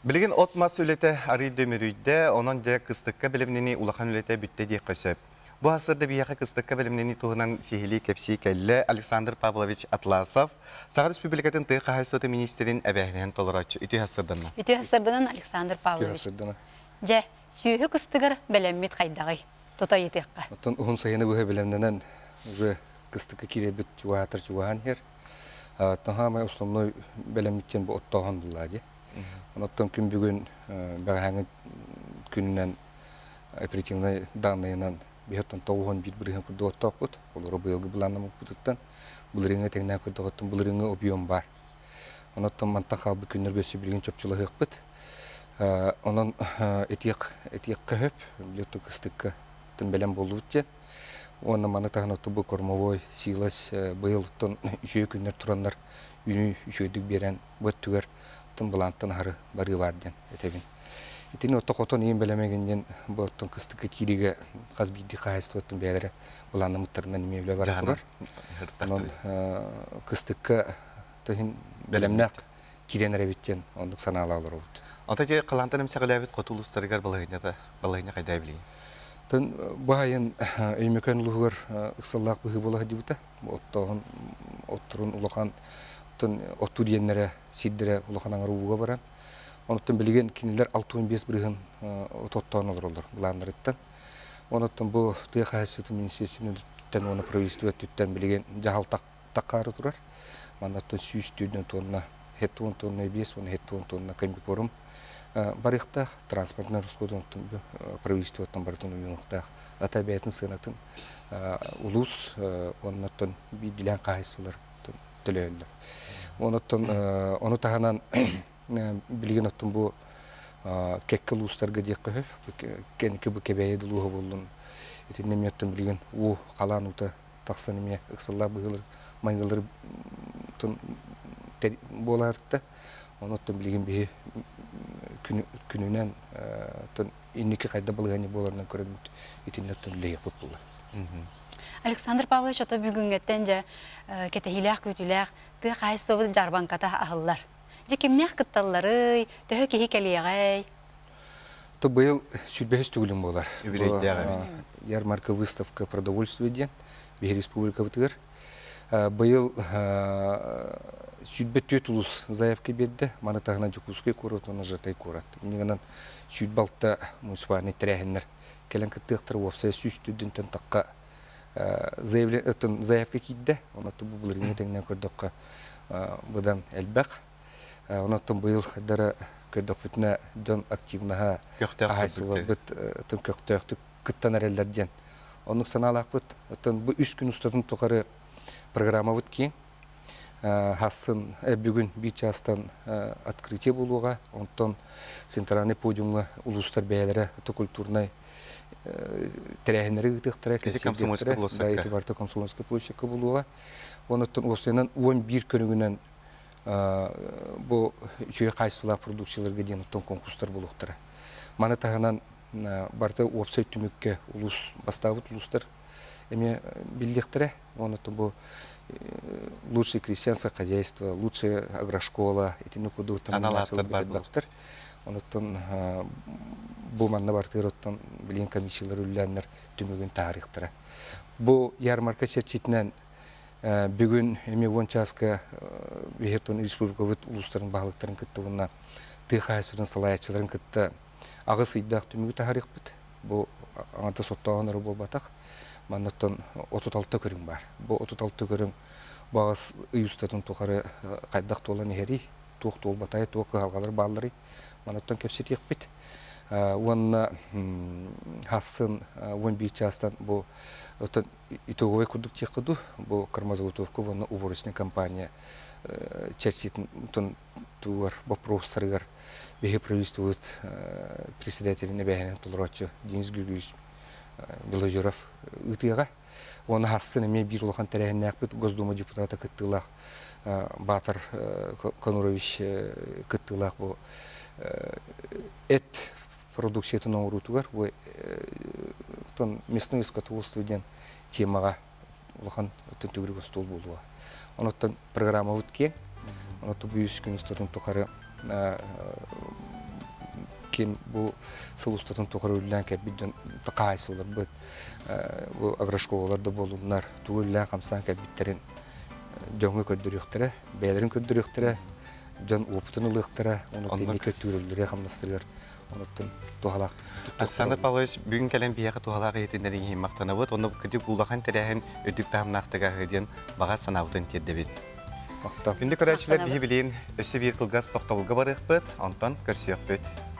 Билигин от-мас үлэтэ арыый да үмүрүйдэ, онон дьэ кыстыкка бэлэмнэнии улахан үлэтэ бүттэ диэххэ сөп. Бу сарсыарда биһиэхэ кыстыкка бэлэмнэнии туһунан сиһилии кэпсии кэллэ Александр Павлович Атласов, Саха Республикатын тыа хаһаайыстыбатын миниистирин эбээһинэһин толорооччу. Үтүө сарсыарданна. Үтүө сарсыарданан Александр Павлович. Дьэ, сүөһү кыстыгар бэлэммит хайдаҕый? Тута ыйытыахха. Оттон уһун сайыны быһа бэлэмнэнэн уже кыстыкка киирэрбит чугаһаатар чугаһаан иһэр. Оттон хаамай основной бэлэммит диэн бу оттооһун буллаа дии. Оттон күн бүгүн бэҕэһээҥҥи күнүнэн оперативнай дааннайынан биһиттэн 91 бырыһыан курдук оттоохпут. Олору быйылгы былааннаммыппытыттан былырыыҥҥы тэҥнээн көрдөҕүттэн былырыыҥҥы объем баар. Онон мантан хаалбыт күннэргэ өссө билигин чопчулаһыахпыт. Онон этиэх этиэххэ сөп, билиэт кыстыкка бэлэм буоллубут диэн. Уонна маны таһынан бу кормовой силос быйыл оттон үчүгэй күннэр тураннар үүнүү үчүгэйдик биэрэн бу өттүгэр оттон былаантан аһары барыы баар диэн этэбин. Итини отто хотон иин бэлэмэгин диэн бу оттон кыстыкка киириигэ хас биирдии хаһаайыстыбаттан бэйэлэрэ былааннаммыттарынан эмиэ үлэ бара турар. Онон кыстыкка тыһын бэлэмнээх киирэн эрэбит диэн оннук санаалаах олоробут. Онто ити халаантан эмсэҕэлээбит хоту улуустарыгар балаһыанньата балаһыанньа хайдаа билигин? Тын бу айын Өймөкөөн улууһугар ыксаллаах быһыы буола сылдьыбыта. Оттооһун отторун улахан оттон оттуу диэннэрэ сирдэрэ улахан аҥар ууга баран. Онтон билигин кинилэр 65 бырыһын от оттоон олороллор былааннарыттан. Онтон бу тыа хаһаайыстыбатын министиэристибэтин уонна правительство өттүттэн билигин дьаһал такаары турар. Маннаттан 104 тонна, 70 тонна 5 уонна 70 тонна комбикорм барыахтаах, транспортнай расходун правительствоттан барытын уйунуохтаах. Ата бэйэтин сыанатын улуус уоннаттан биирдилээн хаһаайыстыбалар төлөһөллөр. Онуттан ону таһынан билигин оттон бу кэккэ улуустарга диэххэ сөп. Кэнники бу Кэбээйи улууһа буоллун. Итиннэ эмиэ оттон билигин уу халаан уута тахсан эмиэ ыксаллаах быһыылар майгылар буолаарта. Онуттан билигин биһи күнүнэн инники хайда балаһыанньа буоларынан көрөммүт итиннэ оттон үлэлиэхпит буолла. Александр Павлович ото бүгүҥҥэттэн дьэ кэтэһиилээх күүтүүлээх тыа хаһаайыстыбабыт дьаарбаҥката аһыллар. Дьэ кимнээх кытталларый, төһө киһи кэлиэҕэй? То быйыл сүүрбэһис төгүлүн буолар. Үбүлүөйдээх эбит. Ярмарка выставка продовольствия диэн биһи республикабытыгар. Быйыл 24 улус заявка биэрдэ. Маны таһынан Дьокуускай куорат уонна Жатай куорат. Иннигинэн 26 муниципальнай тэрээһиннэр кэлэн кыттыахтара. Уопсайа 104 тахха заявка киирдэ. Онон бу былырыыҥҥы тэҥнээн көрдөххө быдан элбэх. Онон быйыл хайдара көрдөхпүтүнэ дьон активнаһа хаһаайыстыбаларбыт тым көхтөөхтүк кыттан эрэллэр диэн оннук санаалаахпыт. Оттон бу үс күн устатын тухары программабыт киэҥ. Хассын бүгүн биир чаастан открытие буолуоҕа. Онтон центральный подиумҥа улуустар бэйэлэрэ культурнай тэрээһиннэри ыытыахтара, кэнсиэрдиэхтэрэ. Да, ити барыта Комсомольская площадка буолуоҕа. Онуттан уопсайынан 11 көрүҥүнэн бу үчүгэй хаачыстыбалаах продукцияларга диэн оттон конкурстар буолуохтара. Маны таһынан барыта уопсай түмүккэ улуус бастаабыт улуустар эмиэ биллиэхтэрэ. Онуттан бу лучшее крестьянское хозяйство, лучшая агрошкола итини курдук элбэхтэр. Онуттан бу манна бартыыр оттон билигин комиссиялар үллээннэр түмүгүн таһаарыахтара. Бу ярмарка чэрчитинэн Бүгүн эмиэ уон чааска биһиги республикабыт улуустарын баһылыктарын кытта уонна тыа хаһаайыстыбатын салайааччыларын кытта аҕыс ыйдаах түмүгү таһаарыахпыт. Бу аҥардас оттооһун эрэ буолбатах. Маннаттан 36 көрүҥ баар. Бу 36 көрүҥ бу аҕыс ый устатын тухары хайдах туолан иһэрий, туох туолбатай, туох кыһалҕалар баалларый, манаттан кэпсэтиэхпит. Уонна хассын 11 чаастан бу итоговай курдук диэххэ дуу, бу кормозаготовка уонна уборочная компания чэрчитин тугар боппуруостарыгар биһи правительствобыт председателин эбээһинэн толорооччу Денис Григорьевич Белозеров ыытыаҕа. Уонна хассын эмиэ биир улахан тэрээһиннээхпит Госдума депутата кыттыылаах Баатар Конурович кыттыылаах бу эт продукциятын оҥоруутугар бу оттон мясное скотоводство диэн темаҕа улахан оттон төгүрүк остуол буолуоҕа. Онуттан программабыт киэҥ. Онуттан бу үс күн устатын тухары. Ким бу сыл устатын тухары үлэлээн кэлбит дьон хаһаайыстыбаларбыт, бу агрошколалар да буоллуннар, тугу үлэлээн-хамсаан кэлбиттэрин дьоҥҥо көрдөрүөхтэрэ, бэйэлэрин көрдөрүөхтэрэ, дьон уопутун ылыахтара, онон инники өттүгэр хамнастарыгар онуттан туһалаахтык Александр Павлович бүгүн кэлэн биһиэхэ туһалаах иһитиннэрин иһин махтанабыт. Онно кырдьык улахан тэрээһин үрдүк таһымнаахтык аһыы диэн баҕа санаабытын тиэрдэбит. Махтал. Күндү көрөөччүлэр биһи билин өссө биир кылгас тохтобулга барыахпыт, онтон көрсүөхпүт.